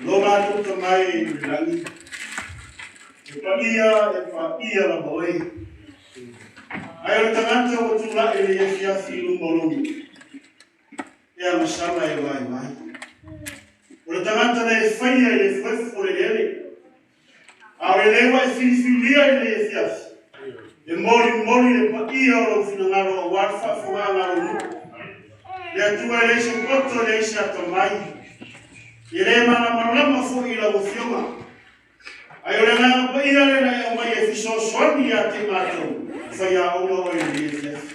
Lo matou Tama e i le lagi, e paia e paia lava oe. Ae o le tagata ua tulai i le afiafi i luma o lou nuu, e agasala e vaivai. O le tagata na e faia i le efuefu o le eleele, A o lenei ua e filifilia i lenei afiafi, e molimoli le paia o lou finagalo aua le faafofogaaga a lou nuu. Le Atua e leai se poto e leai se atamai, e le malamalama foi i lau Afioga. Ae o le Agaga Paia lea na e aumaia e fesoasoani ia te i matou, faiaoga oe i lenei afiafi.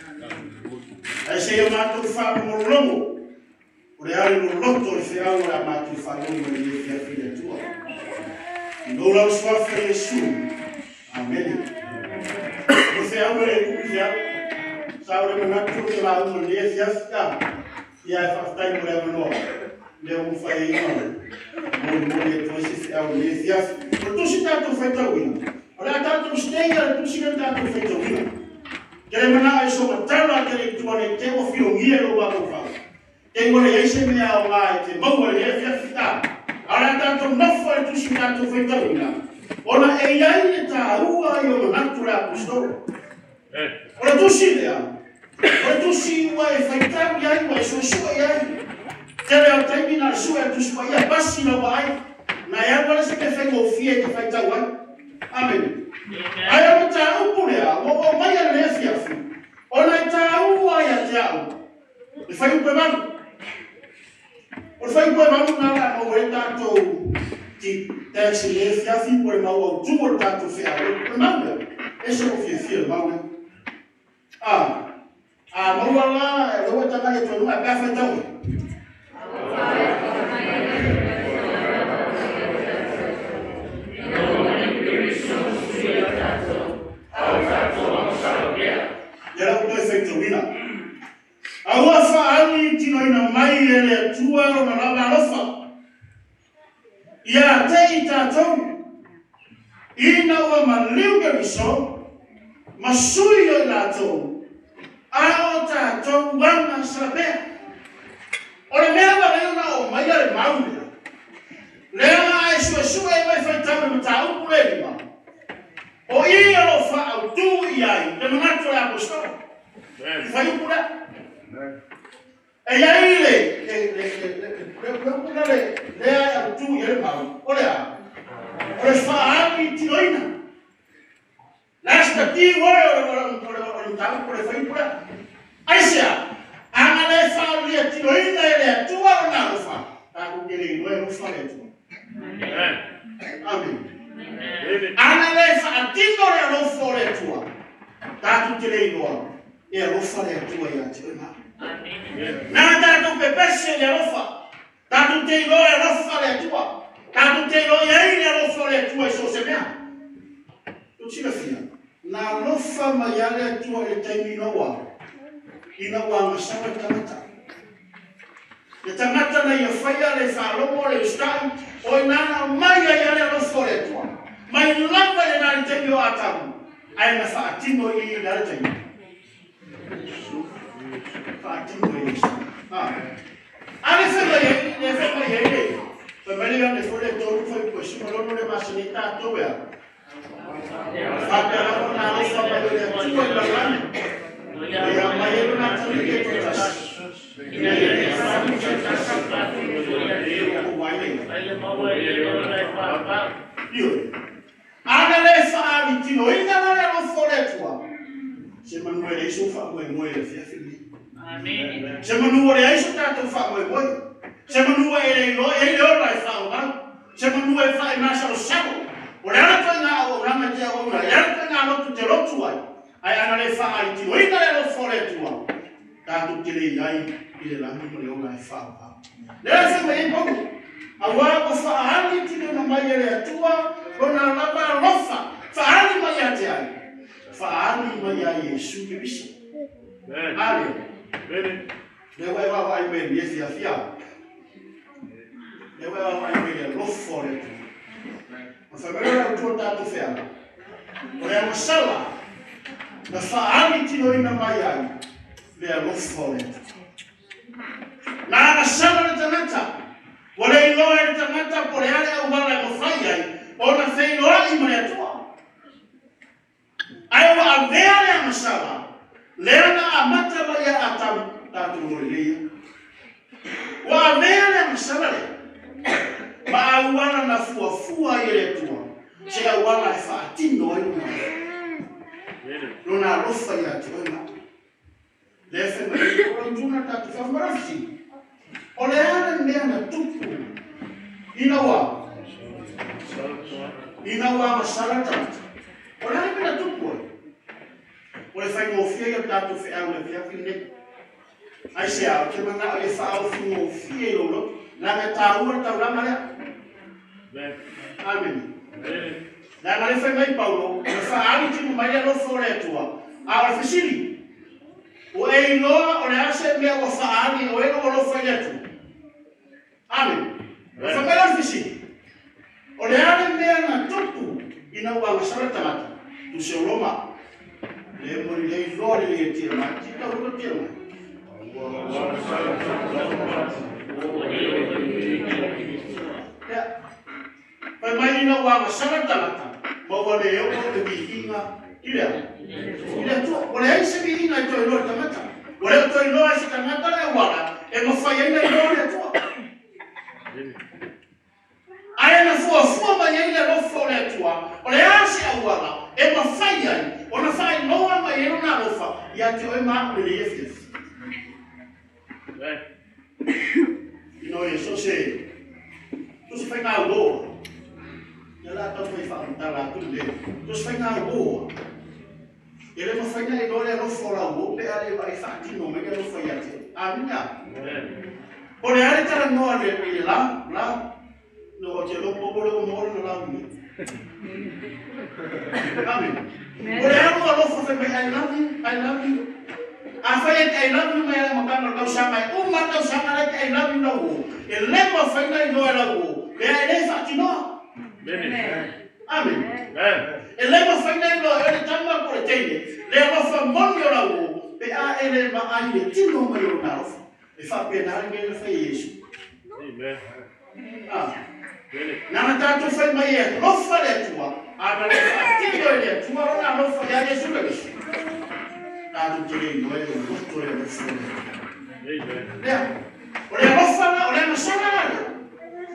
Ae se i o matou faalogologo O le a le loloto o le feau o le a matou faalogo i lenei afiafi i le Atua. I lou lau Suafa Iesu. Amene. O le feau e le umi feau. Sa ou le manatu ou te lauga i lenei afiafi, a. Ia ae faafetai mo le avanoa. Lea ua mafai ai ona molimoli atu ai se feau i lenei afiafi. O le tusi tatou faitauina, o le a tatou stay i le tusi lea tatou faitauina. Te le manao e sogatala te le i tua nei te ua filogia i lou mafaufau. Te ua leai se mea aoga e te maua i lenei afiafi, a. A o le a tatou nofo i le tusi tatou faitauina, ona e i ai le taua i o manatu o le Aposetolo. O le tusi lea, o le tusi ua e faitau i ai, ua e suesue i ai. Tele o taimi na o le sue o le Tusi Paia, pasi lau vaai, na e alu lava le isi mea faigofie e te faitau ai. Amene. Ae o le mataupu lea ua ou aumaia i lenei afiafi, ona e taua ia te au le fuaiupu e 8. O le fuaiupu e 8 lena o le a maua ai le tatou text i lenei afiafi po o le mau autu o le tatou feau. O le mau lea, e ese lou fiafia i le mau lea. A, a maua la, o lea ua e tagai atu ai i luga, pe a faitau ai. Lea la ua toe faitauina. A ua faaali tinoina mai e le Atua Lona lava alofa ia te i tatou, ina ua maliu Keriso ma sui o i latou, a o tatou aga salapea. O le mea ua lei ona oo maia le mau lea, leaga a e suesue ai ma e faitau i le mataupu lea e lima, o i o lo o faaautu i ai le manatu o le Aposetolo. I le fuaiupu lea. E i ai le le le le le le upu lea lea e autu i ai le mau, o le a? O le faaali tinoina. That's the key word o le mataupu o le fuaiupu lea. Aisea? Ana le faaalia tinoina e le Atua lona alofa, tatou te le iloa e alofa le Atua. Amen. Ana le faatino le alofa o le Atua, tatou te le iloa e alofa le Atua ia te oe ma au. Na tatou pepese i le alofa, tatou te iloa e alofa le Atua, tatou te iloa i ai le alofa o le Atua i so o se mea. Tou silafia, na alofa mai lava le Atua i le taimi ina ua ina ua agasala le tagata. Le tagata na ia faia le faalogo le usitai, o i ina na aumai ai lava le alofa o le Atua. Mai lava i lena i le taimi o Atamu, ae na faatino i i le a le taimi? Faatino e Iesu. A. A le fai mai ai, le fai mai ai le, fai mai le Ioane foi le 3 fuaiupu e 16 le masani ai tatou e a? Faapea lava ona alofa mai o le Atua i le lalolagi, ina ia aumai ai Lona Atalii e toatasi, ina ia le fanu se tasi, o ua ai le Ioe. Ana le faaalitinoina la le alofa o le Atua, se manu e leai sou faamoemoe i le afiafi lenei. Se manu ua leai so tatou faamoemoe. Se manu ua e le iloa e i ai le ola e faaauau. Se manu e faemasalosalo. O le ala ituaiga auaunaga e te auauna ai, o le ala ituaiga lotu e te lotu ai, ae ana le faaalitinoina le alofa o le Atua, tatou te le i ai i le lagi ma le ola e faaauau. Lea e fai mai ai Paulo, Aua ua faaali tinoina mai e le Atua lona lava alofa, faaali mai ia te ai, faaali mai ia Iesu Keriso. A lea? Lea ua e vaavaai mai i lenei afiafi, a? Lea ua e vaavaai mai i le alofa o le Atua. Ona fai mai lea o le autu o le tatou feau, o le agasala na faaali tinoina mai ai le alofa o le Atua. Na agasala le tagata, ua le iloa e le tagata po o le a le lelei lava. Ua avea le agasala lea ma auala na fuafua ai e le Atua se auala e faatino ai Lona alofa ia te oe ma au. Lea e fai mai ai o lau tuna tatou faamalafiti. O le a le mea na tupu ina ua agasala le tagata? O le a le mea na tupu ai? O le faigofie ia o le tatou feau i le afiafi lenei. Aisea? Ou te manao ia faaofigofie i lou loto, leaga e taua le taulaga lea. Amene. Leaga o lea e fai mai Paulo, na faaali tino mai le alofa o le Atua. A o le fesili, ua e iloa o le a se mea ua faaali o e lou alofa i le Atua? Amene. Fai mai lea o le fesili, o le a le mea na tupu ina ua agasala le tagata? Tusi o Roma. Le mo le iloa lelei e tia mai. Ti tau loto tia mai. Ia. Fai mai ina ua agasala le tagata, ma ua le oo le viiga i le a? I le Atua. Ua leai se viiga e toe iloa i le tagata. Ua le o toe iloa e se tagata le auala e mafai ai ona iloa le Atua. Ae na fuafua mai ai le alofa o le Atua, o le a se auala e mafai ai ona faailoa mai ai Lona alofa ia te oe ma au i lenei afiafi. Ina ia so se so se faiga uo ia la tau fai faamatala atu le so se faiga uo e le mafai na iloa le alofa o lau uo pe a le vaai faatino mai le alofa ia te oe. Amina. O le a le talanoa le i le lau lau no o te lopo o le mo le lau ni. Amen. O le alu alofa fai mai I love you, I love you. Afai e te I love you mai ala makana o le tausaga e uma le tausaga la e te I love you lau uo. E le mafai na iloa e lau uo pe a e le faatinoa. Amen. E le mafai na iloa e le tama po o le teine le alofa moni o lau uo pe a e le vaai i le tino mai o lona alofa. E faapena le mea na fai e Iesu. Ah. Na na tatou fai mai e alofa le Atua, a na le faatino e le Atua lona alofa ia Iesu Keriso, tatou te le iloa e loloto le alofa o le Atua. Lea, o le alofa la, o le agasala la lea,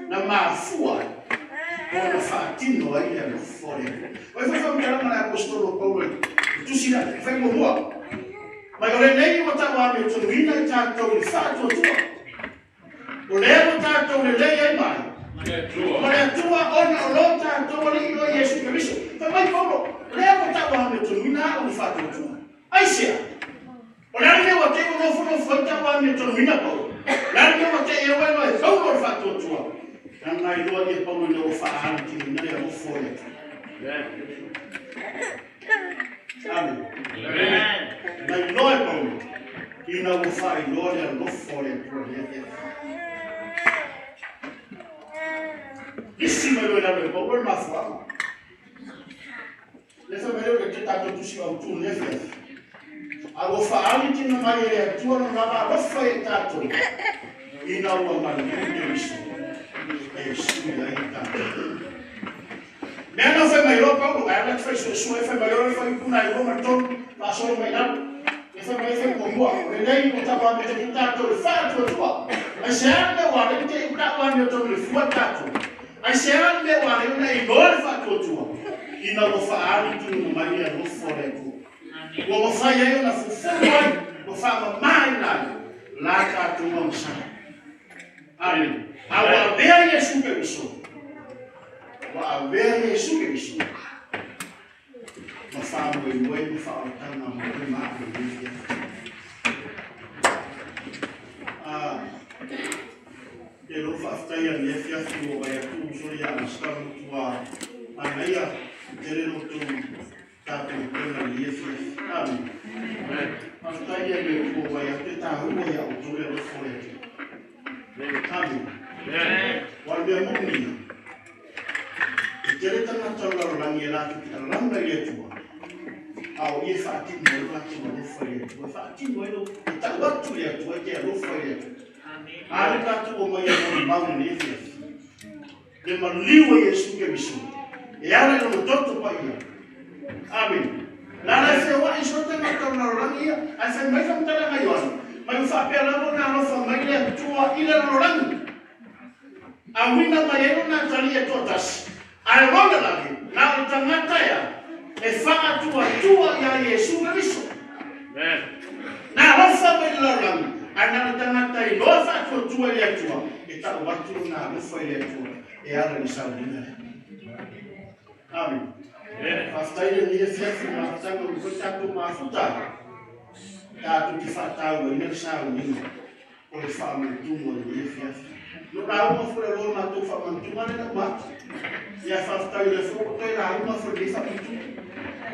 na mafua ai ona faatino ai le alofa o le Atua. O ai foi faamatalaga a le Aposetolo o Paulo i le tusi lea, fai muamua, mai o lenei ua tauamiotonuina i tatou i le faatuatua. O lea ua tatou lelei ai mai ma le Atua ona o lo tatou Alii o Iesu Keriso. Fai mai Paulo, o lea ua tauamiotonuina au i le faatuatua. Aisea? O le a le mea ua te i ua nofonofo ai tauamiotonuina Paulo? O le a le mea ua te i e oe Paulo o le faatuatua? Leaga iloa ia Paulo ina ua faaalitinoina le alofa o le Atua. Amen. Na iloa e Paulo ina ua faailoa le alofa o le Atua i lea afiafi. Lisi mai loa i lalo e Paulo le mafuaaga. Le fai mai lea o le te tatou tusi autu i lea afiafi. A ua faaali tino mai e le Atua lona lava alofa ia i tatou ina ua maliu Keriso e sui ai tatou. Mea na fai mai loa Paulo, ae ala te fai suesue, fai mai loa le fuaiupu na e 2 ma le 3, faasolo mai lalo. E fai mai fai muamua, o lenei ua tauamiotonuina tatou i le faatuatua. Aisea le mea ua ala ai ona te i ua tauamiotonu i le fua tatou? Aisea le mea ua ala ai ona e iloa le faatuatua? Ina ua faaali tunuga mai le alofa o le Atua. Ua mafai ai ona fufulu ai ma faamamaina ai la tatou agasala. Amene. A ua avea Iesu Keriso, ua avea Iesu Keriso ma faamoemoe ma faaolataga mo oe ma au i lenei afiafi. Ah, e lou faafetai a lenei afiafi ua vai atu uso ia Alaska Mutua manaia tele lo tou tapenapena i lenei afiafi. Amene. Faafetai ia le Atua ua vai atu e taua ia outou le alofa o le Atua. Amene. Aua o le mea moni ia, e tele tagata o le lalolagi e latou te alaga i le Atua, a o ia e faatino ai lo latou alofa i le Atua, e faatino ai lo, e tau atu i le Atua, e te alofa i le Atua. A lea tatou omai e molimau i lenei afiafi, le maliu o Iesu Keriso, e ala i lona toto paia. Amene. La la e feoai soo tagata o le lalolagi ia, ae fai mai faamatalaga a Ioane, Mai ua faapea lava ona alofa mai le Atua i le lalolagi, auina mai ai Lona Atalii e toatasi, ae lona lagi, na o le tagata e a? E faatuatua ia Iesu Keriso. Na alofa mai i le lalolagi, ae na o le tagata e iloa faatuatua i le Atua, e tau atu lona alofa i le Atua e ala i le sauniga lea. Amen. Faafetai i lenei afiafi mafutaga ua foi tatou mafuta tatou te faatauaina le sauniga o le faamanatuga o lenei afiafi. No lauga foi le matou faamanatuga lea na uma atu. Ia faafetai o lea foi ua toe lauga foi lenei faamanatuga.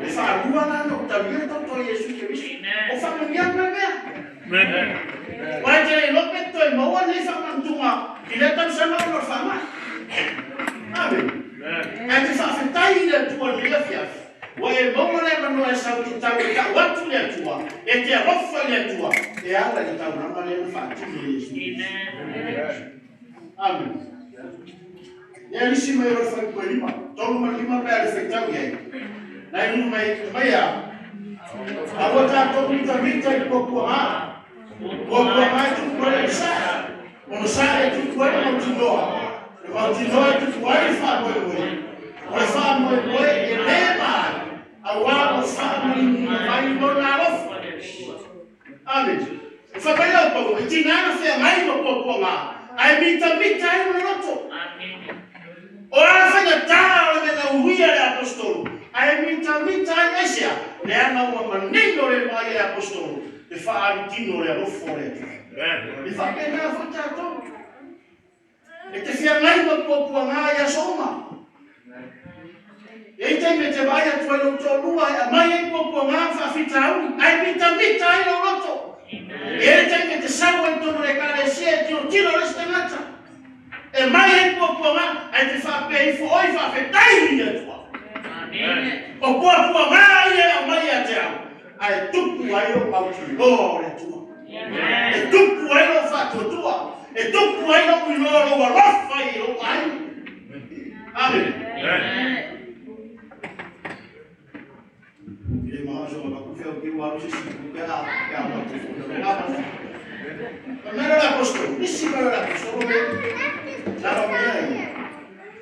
Le faalua la na ou talia le toto o Iesu Keriso. O faamanuiaga le mea. Aua e te le iloa pe toe maua lenei faamanatuga i lea tausaga ona o le faamai. Amen. Ae te faafetai i le Atua i lenei afiafi, ua e maua le avanoa e sau te tau e tau atu i le Atua, e te alofa i le Atua, e ala i le taulaga lea na faatino e Iesu Keriso. Amen. Ia lisi mai o le fuaiupu e 5, 3 ma le 5 pe a le faitau i ai. Na i luga mai mai a. Aua tatou mitamita i puapuaga. Puapuaga e tupu ai le sae. O le sae e tupu ai le mautinoa. Le mautinoa e tupu ai le faamoemoe. O le faamoemoe e le maai, aua ua faamalinuina mai lona alofa. Amen. E fai mai lau Paulo, e tiga na feagai ma puapuaga, ae mitamita ai lona loto. O a faigata o le mea na uia e le aposetolo, ae mitamita ai aisea? Leaga ua manino le vaai a le aposetolo le faaali tino o le alofa o le Atua. E faapena foi tatou. E te feagai ma puapuaga i aso uma. E i ai taimi e te vaai atu ai lou toalua e aumai ai puapuaga ma faafitauli, ae mitamita ai lou loto. E i ai taimi e te sau ai i totonu o le Ekalesia e tilotilo le isi tagata, e aumai ai puapuaga, ae te faapea ifo, Oi, faafetai i le Atua! O puapuaga ia e aumai ia te au, ae tupu ai lou mautinoa o le Atua. E tupu ai lou faatuatua, e tupu ai lou iloa o lou alofa i lou aiga. Amen. I le maha so ma ku feo ki waru se si ku pe a pe a ma ku fo na ma. Ma mera la apostolo, nisi mera la apostolo me la ba mea i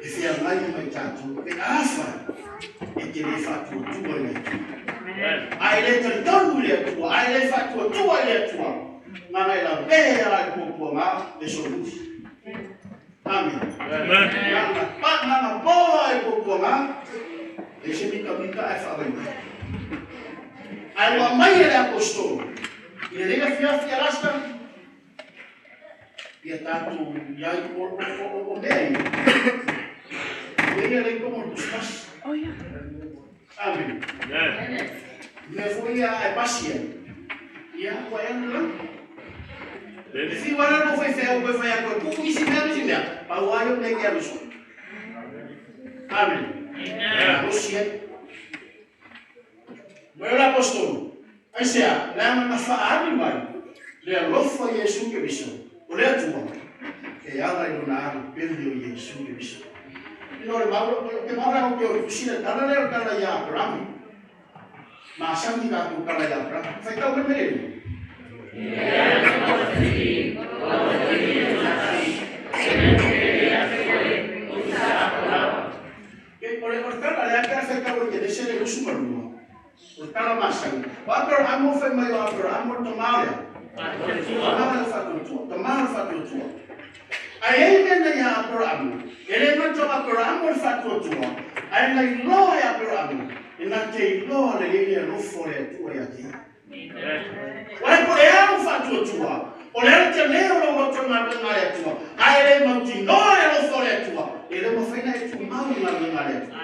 e fia ngai mai tatou pe afa e te le faatuatua i le Atua. A e le talitonu i le Atua, a e le faatuatua i le Atua, nana e lavea la i puapuaga e solomuli. Amen. Nana pa nana poa e puapuaga e se mitamita ae faavaivai. Ae ua aumai e le aposetolo i lenei afiafi a Rasta ia tatou iai o mea ia. Mea ia lea i totonu o le Tusipasi. Amen. Mea foi ia a e pasi ai, ia ua e alu i lalo. E fiu lava lou faifeau koe fai atu e tuu isi mea ma isi mea, pau lava ia o mea e te alu soo. Amen. Malosi ai. Moe o le Aposetolo, aisea? Leaga na faaali mai le alofa o Iesu Keriso, o le Atua, e ala i lona alu pele o Iesu Keriso. Ina o le mau, o te mau lea o te o i tusi le tala lea o le tala ia Aperamo. Masani tatou tala ia Aperamo. Faitau mai mele lua. O le tala lea pe a faitau ai Kenese le 22, o le tala masani. O Aperamo fai mai o Aperamo le tama o le a? Tama o le faatuatua. Tama o le faatuatua. Ae i ai mea na ia Aperamo, e le gata o Aperamo le faatuatua, ae na iloa e Aperamo, e na te iloa lelei le alofa o le Atua ia te ia. Aua po o le a lou faatuatua, o le a le tele o lou loto i galuega a le Atua, a e le mautinoa le alofa o le Atua, e le mafai ona e tumau i galuega a le Atua.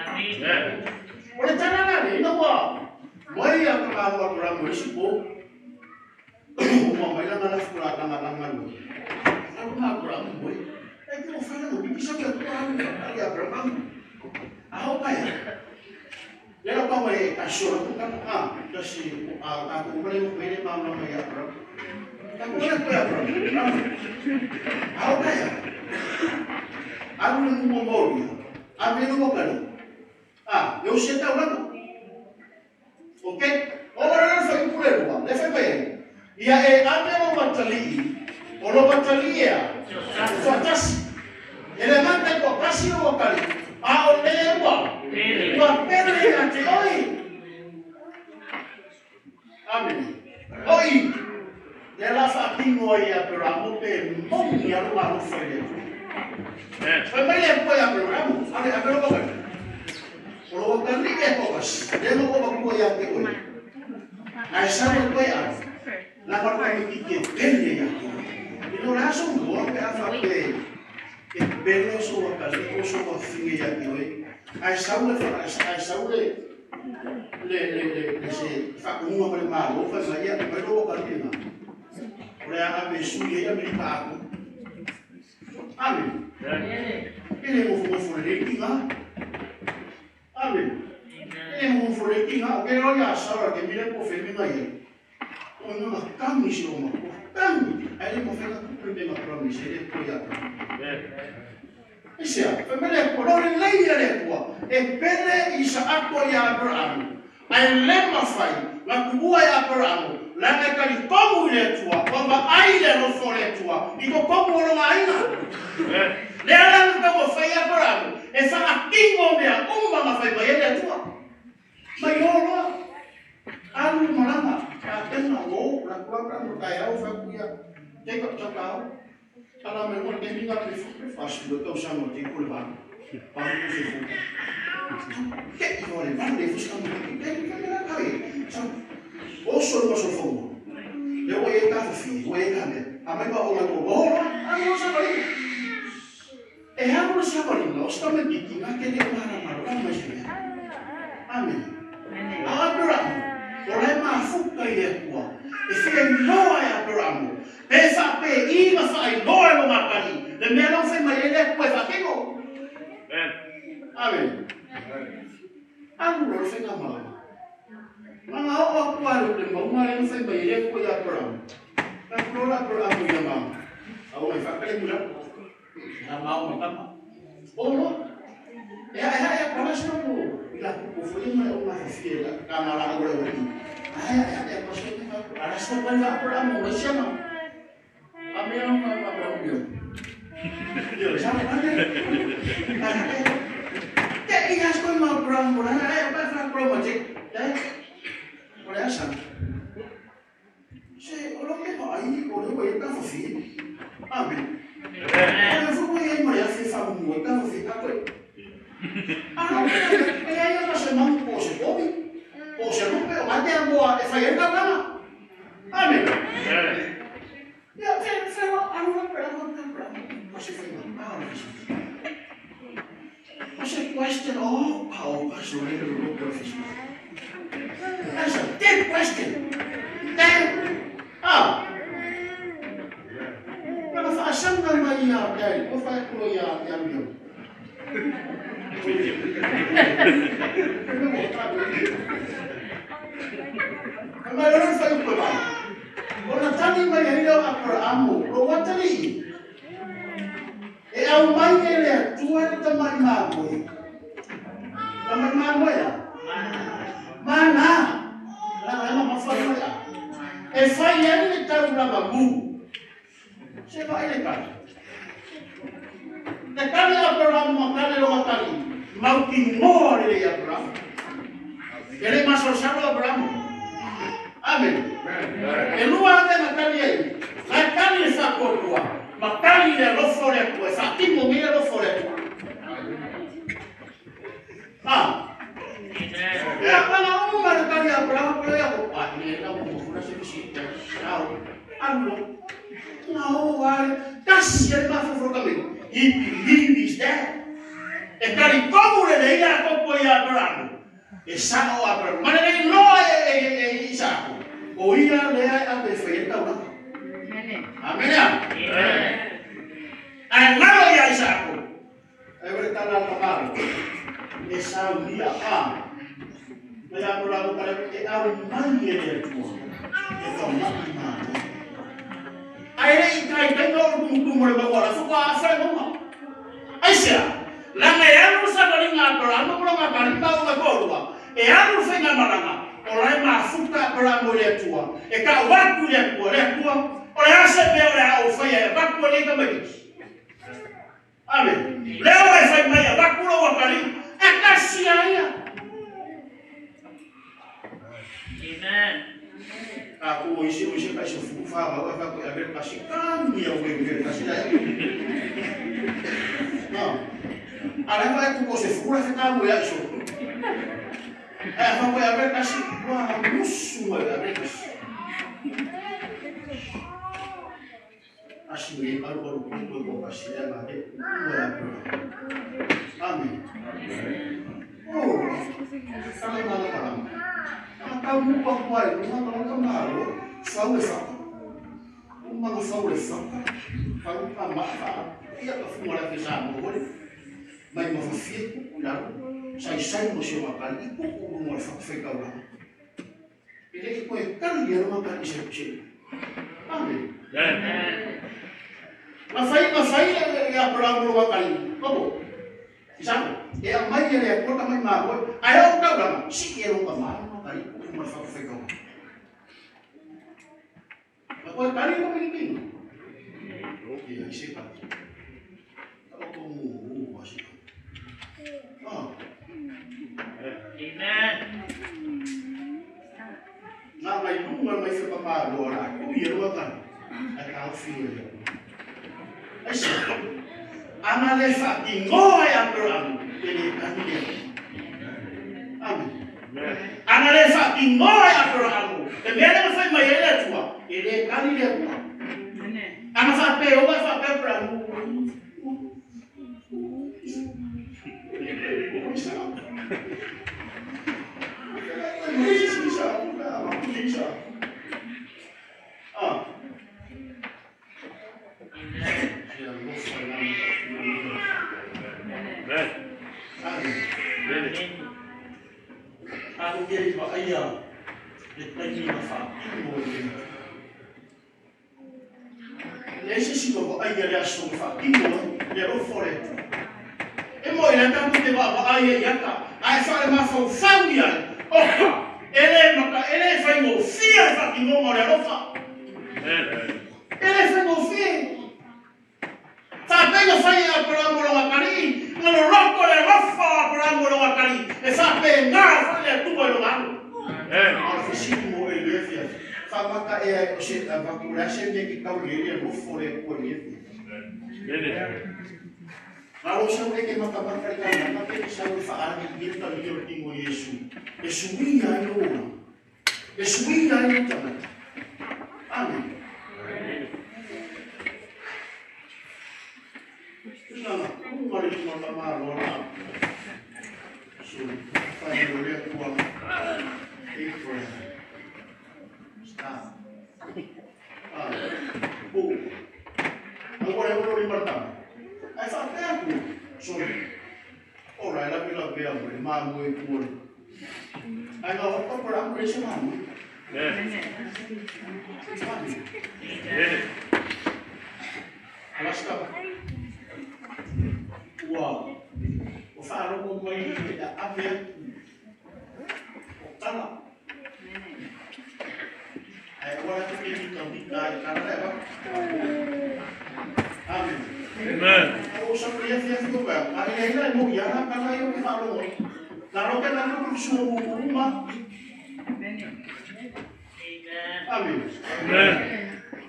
O le tala la lea, ina ua moe ia tamaloa Aperamo i le isi po, uma mai lana lafo lana galuega, alu ma Aperamo moe. E te mafai ona wiki sau le Atua alu i Aperamo. A o paea. Lea la pau e kasi o latou tala, a, kasi a tatou uma le mele malamalama ia Aperamo. Tatou ia koe Aperamo, Aperamo. A o paea. Alu le mumu molia, ave le wakali. A, e osi e taulaga. Ok? O le le fuaiupu le lua, le fai mai ai. Ia e ave lou atalii, o lou atalii ea? E toatasi. E le gata i toatasi lou atalii, a o le ua ua pele ia te oe. Amene. O i, lea la faatino ai e Aperamo pe moni a lou alofa i le Atua. Fai mai le Atua ia Aperamo, Ale, ave lou atalii. O lou atalii e toatasi, lea na ou avatua ia te oe. Ae sau e toe ave, leaga o le tamaitiiti e pele ia te oe. Ina o le a sou igoa pe a faapea e pele sou atalii po o sou afafine ia te oe, ae sau le ae sau le le le le le se faatonuga mai le Malo fai mai, ia aumai lou atalii lena, o le a ave e sui ai Amerika atoa. Amene. E le nofonofo lelei tiga. Amene. E le nofonofo lelei tiga. O ke loa ia Sara ke mile po fe me ngai ai. O nga nga tangi si o matua. Tangi. Ai le mawhai nga kupu le me nga promise e le po ia Abraham. Aisea? Fai mai le Atua, lo lelei ia le Atua, e pele Isaako ia Aperaamu, ae le mafai na tuua e Aperaamu, leaga e talitonu i le Atua, ua vaai le alofa o le Atua i totonu o lona aiga. Lea la na taumafai e Aperaamu e faatino mea uma na fai mai ai le Atua. Mai o loa, alu le malaga, tapena, ua o, alu atu Aperaamu i le taeao, fai atu ia Jacob, Tataao, Tala mai mo le taimi na le 40 tausaga o te i le valu. Valu ko se fu. Te i o le valu le fusi kamu te te te te la kai. Sa o so lo so fo. Le o e ka fi, o e ka me. A mai ba o la ko o a no sa bali. E ha mo sa bali no sta me ki nga ke le mara mara la mai se. Amen. A Abraham, o le mafuka i le Atua. E fia iloa e Abraham Pe faapei ma faailoa e lona atalii le mea la ua fai mai ai le Atua e faatino. Amene. Alu loa le faigamalaga. Na ona oo atu lava i le mauga lea na fai mai ai le Atua ia Aperamo. Na atu loa la Aperamo i ana aoga i faatali atu i lalo. Ia mao ma tama. Oo loa. E haehae atu lava si loto i la kupu foi ma le augafafie la tama la au le aualii. A haehae atu lava si loto i ala si loto ai Aperamo mai siama. A mea ma ma ma mea. Io sa ma ne. Te i has koi ma Aperamo la e pa fa Aperamo te. Eh? O le asa. Se o lo ke vaai o le ua i tafafie. Amen. O le foi ua i ai ma le afi e faamumu ai tafafie tatou. A lo ke e ai ana se manu po o se povi, po o se lupe, o ga te amoa e fai ai le taulaga. Amen. Ia, fe, fe, alu la pe alu la pe alu. O se faiga, a o le fesili. O se question, oh, pa o ka so le lo lo fesili. That's a deep question. Then, ah, Kana whaasanga mai ia Gary, ko whae kuro ia ia Mio. Mai ora whai upe mai. Ona tani mai ai leo Aperaamu, lo watalii. E aumai e le Atua le tamai mamoe. Tamai mamoe a? Mana. Leaga e mamafa le mai a. E fai ai le taulaga mu. Se vaai le tali. Le tali a Aperamo ma tali lona tali. Mautinoa lelei Aperamo. E le masalosalo Aperamo. Amen. E lua ave na tali ai. La e tali le faatuatua, ma tali le alofa o le Atua, e faatino nei le alofa o le Atua. Ah. Ia, ana uma le tali a Aperamo, pele ia ko, ai, le na mo funa se misi, au, alu lo. Na o wale, tasi e mafofo kame. He believed his dad. E tali tomu le lei a kopo i Aperamo. E sao a Aperamo. Ma le lei loa e, e, e, e Isaako. O ia lea e ave e fai ai taulaga. Amene. Ae ngalo ia Isaako. Ai o le tala a le tamalo. E saunia a. Na ia Aperamo tala e au mai e le Atua. E whamai mātou. Ae le i taitaina o le tumutumu o le mauga o le afu, ua afa le mauga. Aisea? Leaga e alu le savaliga a Aperahama ma lona atalii ma ona toalua, e alu le faigamalaga. O lai mafuta Aperamo i le Atua, e tau atu i le Atua, le Atua, o le a se mea o le a ou faia e avatu ai lenei tamaitiiti? Amene. Lea ua e fai mai e avatu lou atalii, e tasi lava ia. Tatou o isi o isi tai sefulu fanau ae fai atu e ave le tasi, kami au e le tasi la e. No. A le fa e tu sefulu la fe tamu ia iso. Ae a fai e ave le tasi, ua musu mai e ave le tasi. Asi me alu alu ku ko kasi e ma e ua ya ku. Amen. Oh, kala mala mala. A tau mu pa ku ai, lunga ka ka malo, sau e faka. Uma ka sau le faka. Fau ka ma fa. Ia ka funga la ke sa mo hore. Mai ma fa fie ku ku lalo. Sai sai mo se ma kali ku ku lunga le faka fe kau la. E le i koe kali ia ma kali se se. Amen. Na fai na fai e Aperamo lo kali. Kobo. Isako. E a mai e le Atua ka mai mamoe. Ae o taulaga, sii e lou tamā ma kali ku ma le fakafaikaga. Na koe kali ma pilipili. Ia, i se kali. Ka o tō mū, a se kali. Ah. Amen. Nā mai lunga mai whakamāroa rā, ku i e rua kali. Ai ka au whio e le Atua. Ai se, ana le whakingoa e Aperamo, e le kali le Atua. Amen. Ana le whakingoa e Aperamo, le mea le whai mai e le Atua, e le kali le Atua. Ana whape o e whape Aperamo. Ah. Amen. Alu ia i vaaia le taimi na faatino ai le Le se si wa vaaia le aso na faatino ai le alofa o le Atua. E mo i le tatou te vaavaai ai ia ata, ae faale mafaufau i ai, oka, e le mata, e le faigofie le faatinoga o le alofa. E le faigofie. Faapea fai e Aperamo lona atalii, na loloto le alofa o Aperamo i lona atalii, e faapena foi le Atua i lona alo. A o le fesili mo oe i lenei afiafi, faamata ea e o se avatu o le a se mea e te tau i ai le alofa o le Atua i lenei afiafi? Na lou sau e te matamata i taulaga pe te sau e faaali'i le talia o le tino o Iesu e suia ai lou olaga, e suia ai lou tagata. Amene. Tulaga uma le lima tamaloa la. So, whai o le Atua. Abraham. Stop. Ah, o. Aua le olo lima le tama. Ae faapea atu, sorry. Ora e lawe lawe a mo le mamoe ku ole. Ae na hoka por aku le se mamoe. Amen. Alaska. Ua o whaalogo mai i te ave atu o tala. Ae ua la te mita mita ai tala e avatu. Amen. Amen. O sa pria fia fia wa, a le ila e mo ia na tala i o te whaalogo. Na roke na nuku sua uma. Amen. Amen. Amen.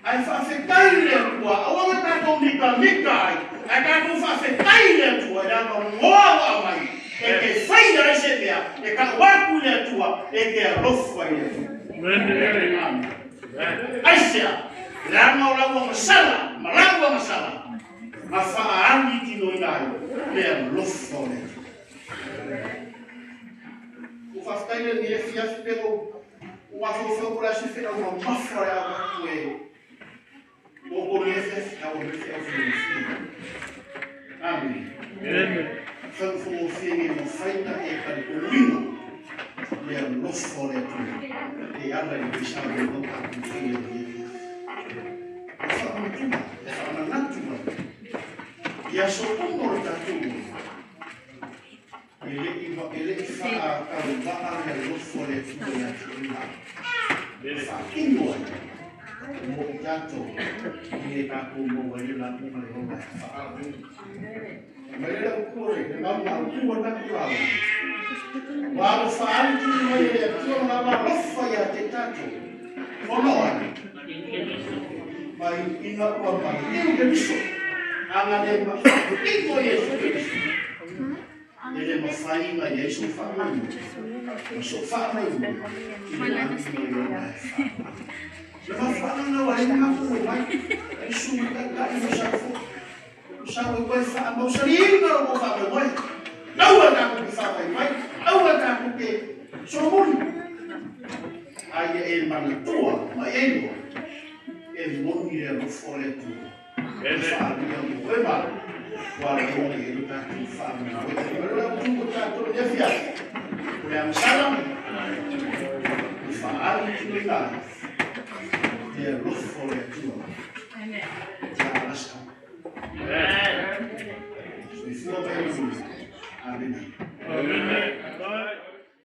Ae faafetai i le Atua, aua na tatou mitamita ai, ae tatou faafetai i le Atua i le avanoa ua aumai, e te faia ai se mea, e tau atu i le Atua, e te alofa i le Atua. Amen. Amen. Aisea, leaga o lau agasala ma lau agasala, na faaagi tinoina ai le alofa o le Atua. Ua faafetai le lenei afiafi pe lou ua mafaufau po o le a se feau mamafa o le a avatu e mo outou lenei afiafi, a ua mea feau faigofie. Amene. Amen. Faigofogofie ina ia mafai ona e talitonuina le alofa o le Atua e ala i le pisa o lau tatou faia i lenei afiafi. E faamanatu, e faamanatu mai i aso uma o le tatou ola. E le i faatauvaa le alofa o le Atua ia te oe. Mo i tātou, i e tātou mō wai le lāpunga le ola e whaau. Mai le au kua le, le mau ngā kua nā kua au. Wa alo whaali tini mai le atua ma ngā lofa ia te tātou. Fono ai. Mai ina ua mai. Iu ke miso. Anga le ma. Ingo Yesu Kristo. E le mafai ona i ai sou faamaumauga ma sou faamaumauga i le lagi ma le ola e faaaoga. Le mafuaaga lena ua leai ni matou mai, ai susuga taitai ma sau foi. O sau ai koe faamausaliina lo kou faamoemoe. Aua tatou te faavaivai, aua tatou te solomuli. A ia e manatua ma e iloa, e moni le alofa o le Atua. E faaalia mo oe ma ua aloloa i ai lo tatou faamoemoe. O le autu o tatou i le afiafi, o le agasala, e faaali tinoina ai le alofa o le Atua ia Alaska. Soifua ma ia manuia. Amena.